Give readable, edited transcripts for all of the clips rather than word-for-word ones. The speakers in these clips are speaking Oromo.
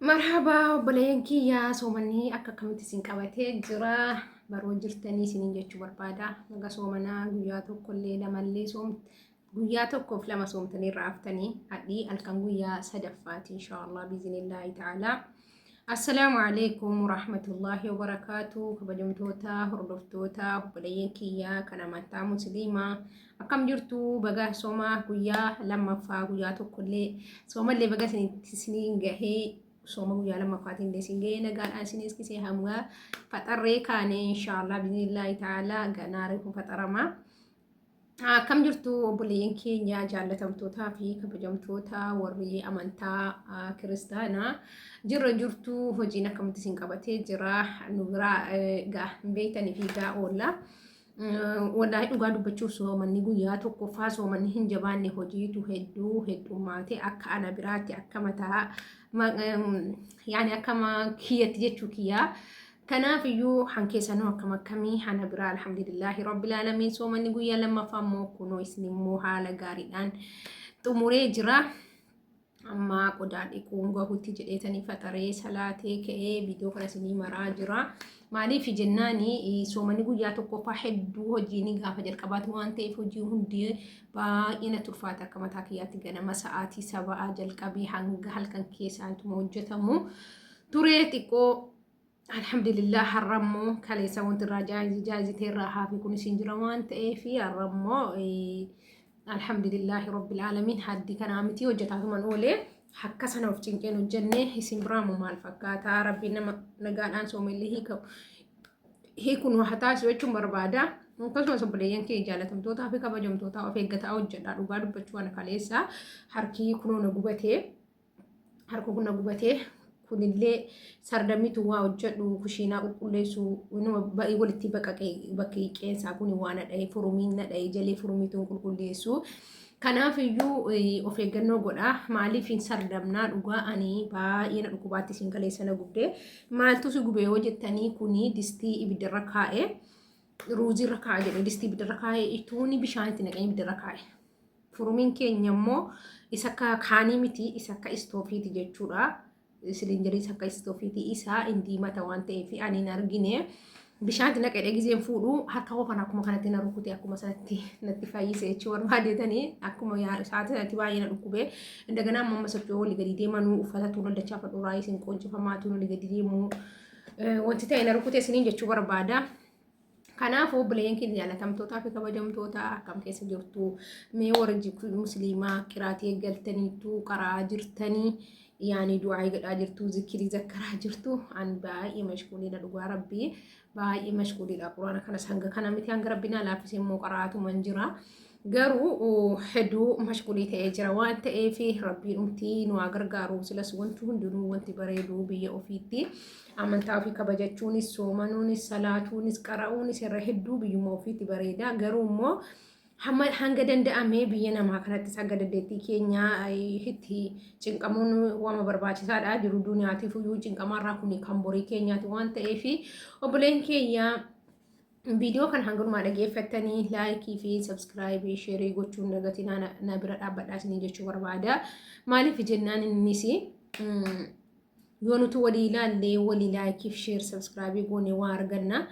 Marhabaa obboleeyyan kiyya, soomanni akka akkamitti isin qabatee jira? Baroo jirtanii isiniin jechuu barbaada. Naga soomanaa guyyaa tokkollee lamallee soom guyyaa tokkoof lama soomtanii irraa haftanii hadhii halkan guyyaa sadaffaati inshaallah biizinillaahi ta'aalaa. Assalaamu alaikum warahmatullaahi wabarakaatu. Kabajamtoota hordoftoota obboleeyyan kiyya kan amantaa musliimaa, akkam jirtu? Baga sooma guyyaa lammaffaa, guyyaa tokkollee soomallee baga isiniin gahee, sooma guyyaa lammaffaatiin illee isin gahee, nagaadhaan isin iskisee hamga faxarree kaane inshaallah biiznillaahi ta'aalaa ganaa reefu faxaramaa. Akkam jirtu obboleeyyan keenya jaallatamtootaa fi kabajamtoota warri amantaa kiristaanaa? Jirra jirtu? Hojiin akkamitti isin qabatee jira? Nu biraa egaa hin beektanii fi egaa oolla. Wallaahi dhugaa dubbachuuf soomanni guyyaa tokkoffaa soomanni hin jabaanne, hojiitu hedduu heddummaate akka ana biraatti, akka mataa yaani akka kiyyatti jechuu kiyyaa. Kanaaf iyyuu hankeessanuu akkam akkamii? Hana biraa alhamdulillaahi rabbil aalamiin, soomanni guyyaa lammaffaa immoo kunoo isin immoo haala gaariidhaan xumuree jira. Amma qodaa dhiquun gahutti jedheetanii faxaree salaatee ka'ee viidiyoo kana isinii maraa jira. Maaliif jennaani, soomanni guyyaa tokkoffaa hedduu hojiin gaafa jalqabaatu waan ta'eef hojii hundi baay'ee na turfaata. Akka mataa kiyyaatti ganama sa'aatii 7 jalqabee hanga halkan keessaatuma hojjetamu ture xiqqoo. Alhamdulillah, har'a immoo kaleessa wanti irraa jaayizitee irraa hafe kun isin jira waan ta'eef har'a immoo alhamdulillahi rabbil aalamiin haddi kanaa miti hojjetaatuman oolee akka sana of cinqeen hojjenne. Isin biraa immoo maal fakkaataa? Rabbiin nama nagaadhaan soomellee hiika hiikuun waa taasisu jechuun barbaada. Akkasumas obboleeyyan kee jaalatamtootaa fi kabajamtootaa, of eeggataa hojjedha. Dhugaa dubbachuu ana kaleessa harki kunoo na gubatee, harka kun na gubatee, kunillee sardamitu waa hojjedhu, kushiinaa qulqulleessu inuma ba'ii walitti baqaqee bakki qeensaa kun waa na dha'e, furumiin na dha'e, jalee furumiituun qulqulleessu. Kanaaf iyyuu of eeggannoo godha. Maaliif hin sardamnaa? Dhugaa ani baay'ee na dhukkubaatti isin kaleessa na gubde. Maaltu si gube yoo jettanii, kuni distii ibiddarra kaa'e, ruuziirra kaa'e jedhee distii ibiddarra kaa'e, ituuni bishaan itti naqee ibiddarra kaa'e. Furumiin keenya immoo isa akka kaanii miti, isa akka istoofiiti jechuudha. Siliindarii isa akka istoofiiti, isaa hin diimata waan ta'eef ani hin argine. Bishaan itti naqee gizeen fuudhu harka koo kana akkuma kanatti na rukute, akkuma sanatti natti fayyise jechuu barbaadetanii, akkuma sa'aatii sanatti baay'ee na dhukkube. Indaganaa amma socho'uu walii gadi deemanuu uffata tuun dachaafadhu raayisiin qoonchifamaa tuun walii gadi deemuu wanti ta'e na rukute isiniin jechuu barbaada. Kanaafuu obboleeyyan keenya jaalatamtootaa fi kabajamtoota, akkam keessa jirtu? Mee warri musliimaa qiraatii eeggaltaniitu, qaraa jirtanii, yaani du'aa godhaa jirtu, zikirii zakkaraa jirtu? An baay'ee mashquuliidha, dhugaa rabbii baay'ee mashquuliidha. Quraana kanas hanga kana miti, hanga rabbi naa laaffise immoo qaraatuman jira. Garuu hedduu mashquulii ta'ee jira waan ta'eef rabbiin umtii nu haa gargaaru. Silas wanti hundinuu wanti bareedu biyya ofiitti amantaa ofii kabajachuunis, soomanuunis, salaatuunis, qara'uunis irra hedduu biyyuma ofiitti bareeda. Garuu immoo hamma hanga danda'amee biyya namaa kanattis hanga dandeettii keenyaa itti cinqamuun waama barbaachisaadha. Jiru duniyaatiif iyyuu cinqamaarraa kun kan borii keenyaati waan ta'eef, obboleen keenya viidiyoo kana hanganumaa dhageeffattanii laayikii fi sabskiraayibii sheerii gochuun dagatinaa, na bira dhaabbadhaa isinii jechuu barbaada. Maaliif jennaan, innis yoo nuti walii ilaallee walii laayikii fi sheer sabskiraayibii goone waa arganna.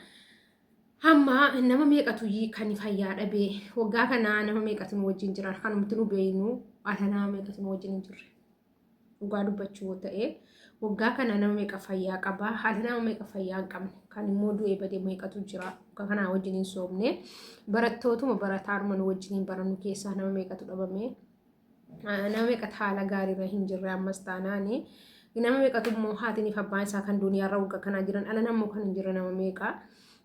Hamma nama meeqatu kan fayyaa dhabee waggaa kana, nama meeqatu nu wajjin jira kanumti nu beeynu, ala nama meeqatu nu wajjin hin jirre? Dhugaa dubbachuu yoo ta'e, waggaa kana nama meeqa fayyaa qaba, haala nama meeqa fayyaa hin qabne, kan immoo du'ee bade meeqatu jira waggaa kanaa wajjin hin soomne? Barattootuma barataanuma nu wajjin hin barannu keessaa nama meeqatu dhabame? Nama meeqatu haala gaariirra hin jirre ammas taanaani? Nama meeqatu immoo haatiniif abbaan isaa kan duniyaarra waggaa kanaa jiran, ala nammoo kan hin jirre nama meeqa?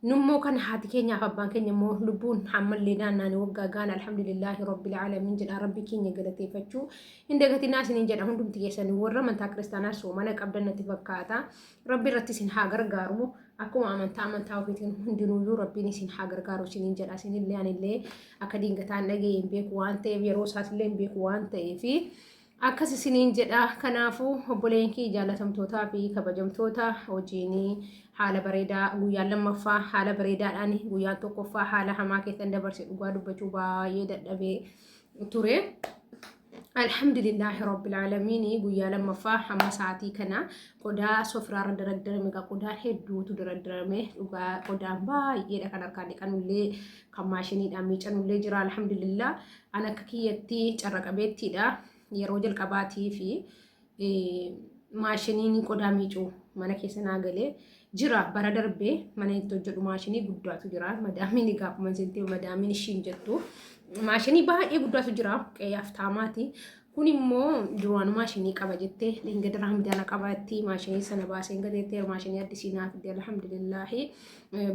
Nummoo kan haati keenyaaf abbaan keenya immoo lubbuun ammallee naannaanii waggaa gaana, alhamdulillaahi rabbil aalamiin jedha, rabbi keenya galateeffachuu hin dagatinaa isiniin jedha. Hundumti keessanii warra amantaa kiristaanaa soomana qabdan natti fakkaata. Rabbi irratti isin haa gargaaru. Akkuma amantaa amantaa ofiitiin hundinuuyyuu rabbiin isin haa gargaaru isiniin jedha. Isinillee anillee akka diingataan dhaga'ee hin beeku waan ta'eef, yeroo isaatillee hin beeku waan ta'eef, akkas isiniin jedha. Kanaafuu obboleen kee jaalatamtootaa fi kabajamtoota, hojiin haala bareedaa guyyaan lammaffaa haala bareedaadhaan, guyyaan tokkoffaa haala hamaa keessan dabarse. Dhugaa dubbachuu baay'ee dadhabee ture. Alhamdulillaahi Rabbil Aalamiin, guyyaa lammaffaa hamma sa'aatii kana qodaa sofraarra daraddarame egaa qodaan hedduutu daraddarame. Dhugaa qodaan baay'eedha, kan harkaan dhiqanullee kan maashiniidhaan miicanullee jira. Alhamdulillah, an akka kiyyatti carra qabeettiidha. Yeroo jalqabaatii fi maashiniin qodaa miicuu mana keessa naa galee jira. Bara darbee mana itti hojjedhu maashinii guddaatu jira. Madaamiin gaafuma seentee madaamiin ishiin jettu maashinii baay'ee guddaatu jira, qe'ee aftaamaati. Kun immoo duraan maashinii qaba jettee dheengadda Ramadaana qabaatti maashinii sana baaseen gateettee maashinii addisii naa fidde. Alhamdulillaahi,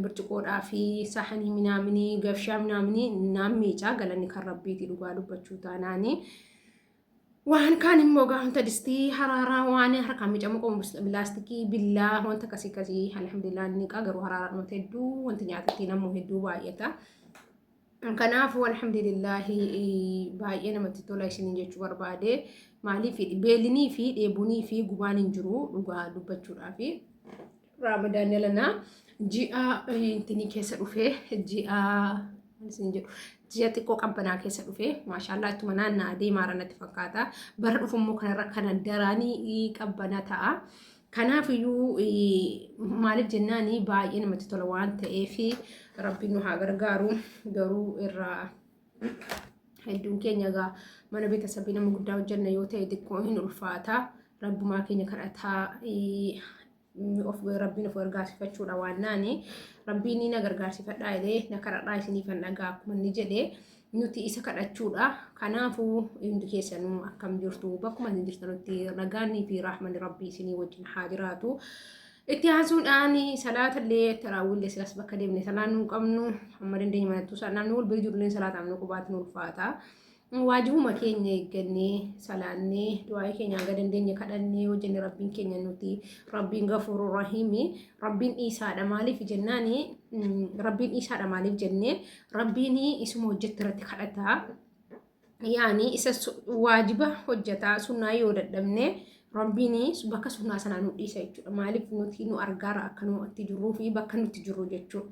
birciqoodhaa fi sahanii minaaminii gabshaa minaaminii naan miicaa, galanni kan Rabbiiti dhugaa dubbachuu taanaanii. Waan kaan immoo gaafanta distii haraaraa waan harkaan miicamu qabu, pilaastikii, billaa, wanta akkasii akkasii alhamdulillah ni qaba. Garuu haraaraa dhumate hedduu wanti nyaatatti namuu hedduu baay'ata. Kanaafuu alhamdulillaahi, baay'ee namatti tola isiniin jechuu barbaade. Maaliif, beelinii fi dheebunii fi gubaan hin jiru dhugaa dubbachuudhaaf. Ramadaan yalanaa ji'a intinii keessa dhufee, ji'a isin jedhu, ji'a xiqqoo qabbanaa keessa dhufee, maashaallaa, ittuma naanna'aa deemaara natti fakkaata. Bara dhufu immoo kanarra kana daraanii qabbana ta'a. Kanaaf iyyuu maaliif jennaani, baay'ee namatti tola waan ta'eef Rabbiin nu haa gargaaru. Garuu irraa hedduun keenya egaa mana beetasabii nama guddaa hojjenna yoo ta'e xiqqoo hin ulfaata. Rabbumaa keenya kadhataa of Rabbiin of gargaarsifachuudha waan naani. Rabbiin na gargaarsifadhaa jedhee na kadhadhaa isiniifan dhagaa akkuma inni jedhee nuti isa kadhachuudha. Kanaafuu hundi keessanuu akkam jirtu? Bakkuma isin jirtanutti nagaannii fi rahmanni Rabbii isinii wajjin haa jiraatu. Itti aansuudhaan salaatallee taraawwiillee silas bakka deemne salaan nu qabnu amma dandeenye manattuu namni wal bira jirullee salaataaf nu qubaatti nu ulfaata. Waajibuma keenya eeggannee salaannee, du'aa'ii keenya hanga dandeenye kadhannee hojjenne, Rabbiin keenya nuti Rabbiin gafuuru rahiimi, Rabbiin dhiisaadha. Maaliif jennaani, Rabbiin dhiisaadha. Maaliif jennee, Rabbiin isuma hojjette irratti kadhataa, yaani isa waajiba hojjetaa, sunnaa yoo dadhabne Rabbiin bakka sunnaa sanaa nu dhiisa jechuudha. Maaliif, nuti nu argaara akka nu itti jirruu fi bakka nuti jirru jechuudha.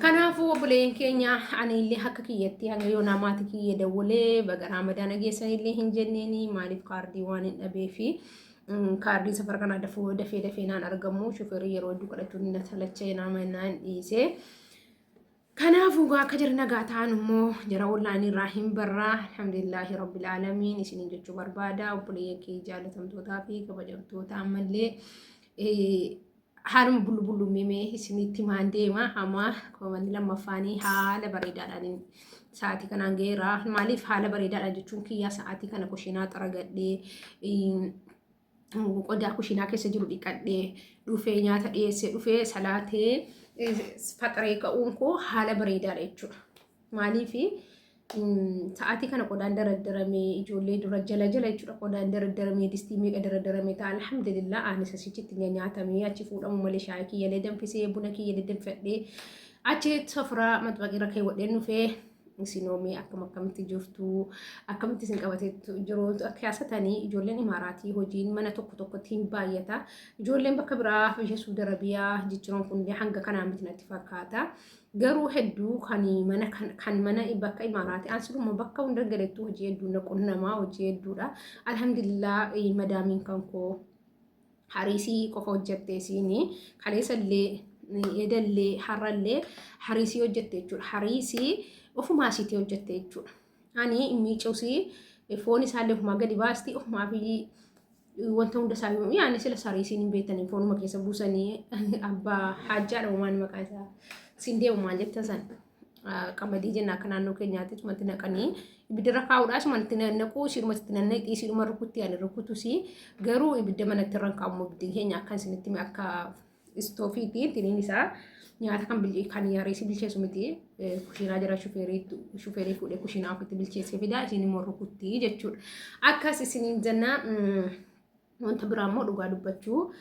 Kanaafuu obboleeyyan keenya, ani illee akka kiyyatti hanga yoo namaati kiyya dawwalee baga Raamadaana geessan illee hin jenneeni. Maaliif, kaardii waan hin dhabee fi kaardiin safara kanaa dafuu dafee dafee naan argamu, shufeerii yeroo hedduu kadhachuun na salachee nama naan dhiise. Kanaafuu akka jara nagaa ta'an immoo jara ollaanii irraa hin barraa. Alhamdulillaahi Rabbil Aalamiin isiniin jechuu barbaada. Obboleeyyan kee jaalatamtootaa fi kabajamtoota, ammallee haaluma bullu bullu mimee isinitti maan deema. Amma komanni lammaffaanii haala bareedaadhaan sa'aatii kanaan ga'eera. Maaliif haala bareedaadhaan jechuun kiyyaa, sa'aatii kana kushiinaa xaragadhee, qodaa kushiinaa keessa jiru dhiqadhee dhufee, nyaata dhiyeessee dhufee, salaatee faxaree ka'uun koo haala bareedaadha jechuudha. Maaliif, sa'aatii kana qodaan daraddaramee ijoollee dura jala jala jechuudha, qodaan daraddaramee, distii meeqa daraddaramee ta'a. Alhamdulillah, anis asichitti nyaatamee achi fuudhamu malee shaayii kiyyalee danfisee, buna kiyyalee danfadhee, achi sofiraa maxbaqii keewwadheen dhufee. Isinoomii akkam akkamitti jirtu? Akkamitti isin qabatee jiru? Keessatanii ijoolleen Imaaraatii hojiin mana tokko tokkotti hin baay'ata. Ijoolleen bakka biraa, biyya Suudi Arabiyaa jijjiiruun kun hanga kanaa miti natti fakkaata. Garuu hedduu kan mana kan mana bakka Imaaraatii ansiluma bakka hunda galettuu hojii hedduu na qunnamaa, hojii hedduudha. Alhamdulillah, madaamiin kan koo hariisii qofa hojjatte. Isiin kaleessallee, edallee, har'allee hariisii hojjette jechuudha. Hariisii ofumaa isiitii hojjette jechuudha. Ani miicusii foon isaallee ofumaa gadi baasti, ofumaa fi wanta hunda isaa yaani sila hariisiin hin beektanii, foonuma keessa buusanii, abbaa hajjaadha uumaan maqaa isaa sindee uumaan jettan san, qamadii jenna akka naannoo keenyaatti, sumatti naqanii ibiddarra kaa'uudhaa, sumatti naquu, isiidhumatti nannaqii, isiidhuma rukutti. Ani rukutusi garuu ibidda manatti irra hin kaa'amu. Ibiddi keenya akka isinitti akka istoofiiti tiniin isaa nyaata kan kan hariisii bilcheessu miti. Kushiinaa jira, shufeerii fuudhee kushiinaa ofitti bilcheessee fidaa, isiin immoo rukutti jechuudha. Akkas isiniin jenna. Wanta biraa immoo dhugaa dubbachuu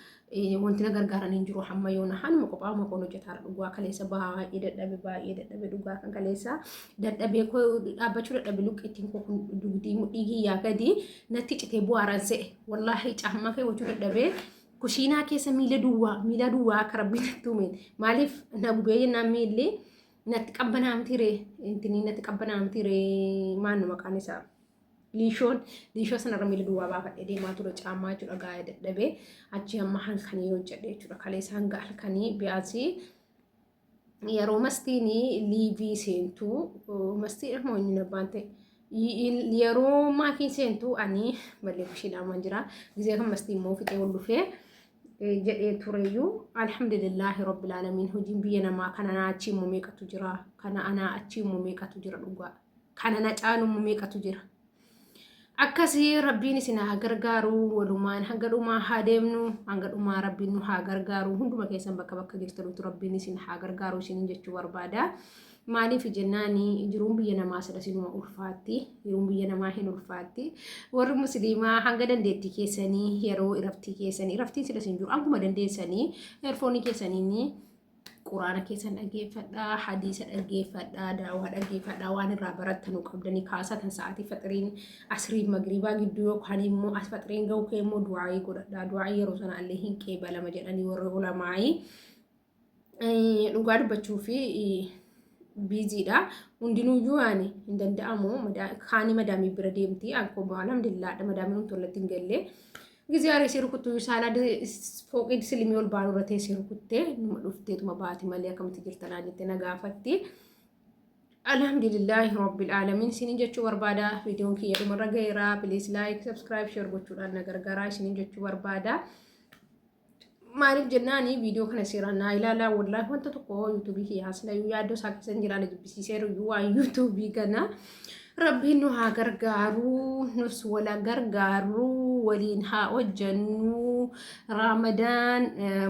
wanti na gargaaran hin jiru hamma yoona, hanuma kophaa maqoon hojjetaara. Dhugaa kaleessa baay'ee dadhabe, baay'ee dadhabe. Dhugaa kan kaleessa dadhabee koo dhaabbachuu dadhabe, luqqeettiin koo kun dugdii mudhii kiyyaa gadi natti citee bu'aaran se'e. Wallaahi, caammaa keewwachuu dadhabee kushiinaa keessa miila duwwaa, miila duwwaa akka Rabbiin natti uumeen. Maaliif, na gubee jennaan miilli natti qabbanaamti ree, intinii natti qabbanaamti ree, maannu maqaan isaa. Liishoon liishoo sanarra miila duwwaa baafadhee deemaa ture caammaa jechuudha gaa'ee dadhabee achi amma halkanii hojjedhe jechuudha. Kaleessa hanga halkanii biyaasii yeroo mastiin liivii seentu mastiin immoo inni abbaan ta'e yeroo maakiin seentu ani ballee kushiidhaan jira gizee kan mastiin immoo fixee ol dhufee jedhee tureyyuu alhamdulillaahi rabbil aalamiin. Hojiin biyya namaa kana anaa achii immoo meeqatu jira, kana anaa achii immoo meeqatu jira, dhugaa kana na caalu immoo meeqatu jira. Akkasii rabbiin isin haa gargaaru, walumaan hanga dhumaa haa deemnu, hanga dhumaa rabbiin nu haa gargaaru, hunduma keessan bakka bakka jirtanutti rabbiin isin haa gargaaru isiniin jechuu barbaada. Maaliif jennaan jiruun biyya namaa sila sinuma ulfaatti, jiruun biyya namaa hin ulfaatti. Warri musliimaa hanga dandeettii keessanii yeroo iraftii keessanii, iraftiin sila sin jiru, hanguma dandeessanii eerfoonii keessaniin quraana keessan dhaggeeffadhaa, hadiisa dhaggeeffadhaa, daawaa dhaggeeffadhaa, waan irraa barattanuu qabdanii kaasatan sa'aatii faxiriin asriif magriibaa gidduu yookaan immoo as faxiriin ga'u kee immoo du'aayii godhadhaa. Du'aayii yeroo sanaallee hin qeebalama jedhanii warri ulamaayii. Dhugaa dubbachuu fi biiziidha. Hundinuuyyuu yaani hin danda'amu. Kaanii madaamii bira deemti. Akkuma alhamdulillah madaamiin hundi tollatti hin galle. Gizee areesee rukuttuu saalaa fooqii silimii ol baanu irra teessee rukuttee numa dhufteetuma baati malee akkamitti jirta naan jettee na gaafatti. Alhamdulillahi rabbil aalamiin isiniin jechuu barbaada. Viidiyoon kiyya dhumarra gaheera. Please like, subscribe, share gochuudhaan na gargaaraa isiniin jechuu barbaada. Maaliif jennaani viidiyoo kana seeraan naa ilaalaa, wallaahi wanta tokko yuutuubii kiyya haasilayyuu yaaddoo isaa keessa hin jiraanne jibbisiiseeru iyyuu waan yuutuubii kana. Rabbiin nu haa gargaaru, nus wala gargaaru, waliin haa hojjennu. Raamadaan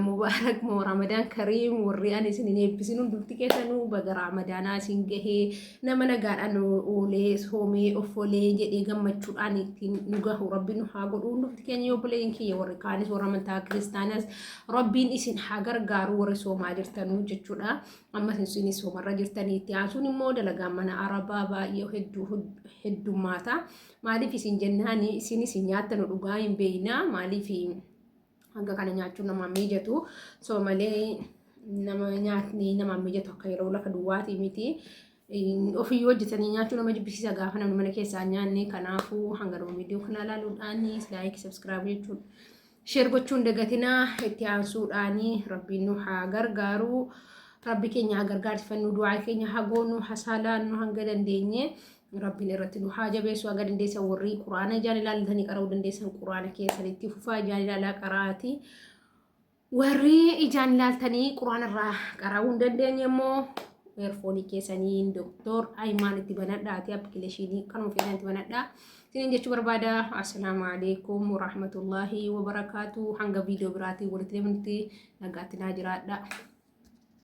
mubaarak moo Raamadaan kariim, warri ani isin hin eebbisin hundumti keessanuu baga Raamadaanaa isin gahee, nama nagaadhaan oolee soomee offolee jedhee gammachuudhaan ittiin nu gahu Rabbiin nu haa godhu hundumti keenya. Yoo obboleeyyan kiyya warri kaanis, warra amantaa kiristaanas, Rabbiin isin haa gargaaru warri soomaa jirtanuu jechuudha. Amma isin soomarra jirtanii itti aansuun immoo dalagaan mana arabaa baay'ee hedduu heddummaata. Maaliif isin jennaan isin isin nyaattanu dhugaa hin beekna. Maaliif hanga kana nyaachuun namaa mijatu. So malee nama nyaatni namaa mijatu akka yeroo lafa duwwaatii miti. Ofiyyuu hojjetanii nyaachuu nama jibbisiisa gaafa namni mana keessaa nyaanne. Kanaafuu hanga dhuma viidiyoo kana ilaaluudhaan like, subscribe jechuun share gochuun dagatinaa. Itti aansuudhaan rabbiin nu haa gargaaru. Rabbi keenya haa gargaarsifannu, du'aa keenya haa goonu, haa saalaannu hanga dandeenye. Rabbiin irratti nu haa jabeessu hanga dandeessan. Warri quraana ijaan ilaallatanii qara'uu dandeessan quraana keessanitti fufaa, ijaan ilaalaa qaraati. Warri ijaan ilaaltanii quraana irraa qara'uu hin dandeenye immoo eerfoonii keessaniin Doktor Ayimaan itti banadhaati, appilikeeshinii kanuma feetan itti banadhaa. Isiniin jechuu barbaada. Assalaamu alaikum warahmatullaahi wabarakaatu. Hanga viidiyoo biraatiin walitti deemnutti nagaatti naa jiraadha.